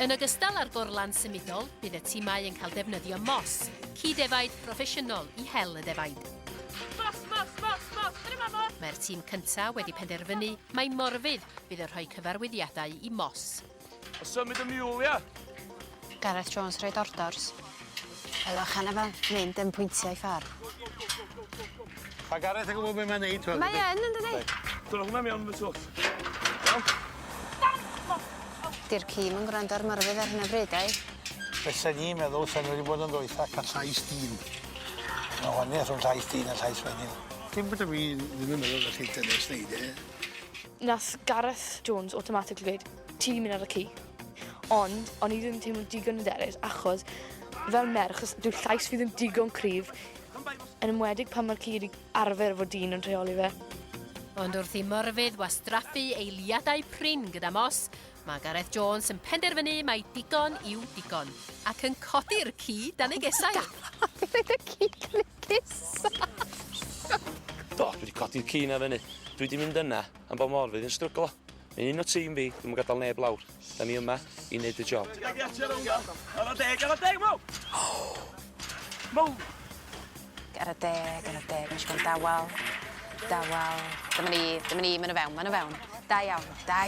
Yn ogystal â'r gorlan symudol, bydd y timau yn cael defnyddio mos, ci defaid proffesiynol i hel y defaid. Mos, mos, mos, mos, dyna ma mos! Mae'r tîm cyntaf wedi penderfynu mai Morfudd fydd yn rhoi cyfarwyddiadau i Mos. A symud y mule, ia? Gareth Jones rhoid ordors. Ewch arno fo, mynd yn pwyntio i ffordd. Mae Gareth yn gwybod beth mae'n neud. Mae yn, yn dydi? Dyna hwnna mewn fy twll. Di'r ci 'im yn gwrando ar Morfudd ar hyn o bryd, ai? Fysen i'n meddwl sen nhw wedi bod yn ddoethach cael llais dyn. Mae wahaniaeth rhwng llais dyn a llais fenyw. Dim bod fi ddim yn meddwl gallu dynes neud e. Nath Gareth Jones automatically gweud, ti 'di mynd ar y ci. Ond, o'n i ddim yn teimlo digon hyderus achos fel merch, dyw llais fi ddim digon cryf, yn enwedig pan mae'r ci wedi arfer fod dyn yn rheoli fe. Ond wrth i Morfudd wastraffu eiliadau prin gyda Moss, mae Gareth Jones yn penderfynu mai digon yw digon, ac yn codi'r ci dan ei gesail. Di roid y ci dan ei gesail! Do, dwi wedi codi'r ci 'na fyny. Dwi wedi mynd yna am bod Morfudd yn stryglo. Mae'n un o tîm fi, dwi'm yn gadael neb lawr. Da ni yma i wneud y job. Ar y deg, ar y deg, Mo! Mo! Ar y deg, ar y deg, mae eisiau bod yn dawel, dawel. Dyma ni, dyma ni, maen nhw fewn, maen nhw fewn. Da iawn, da.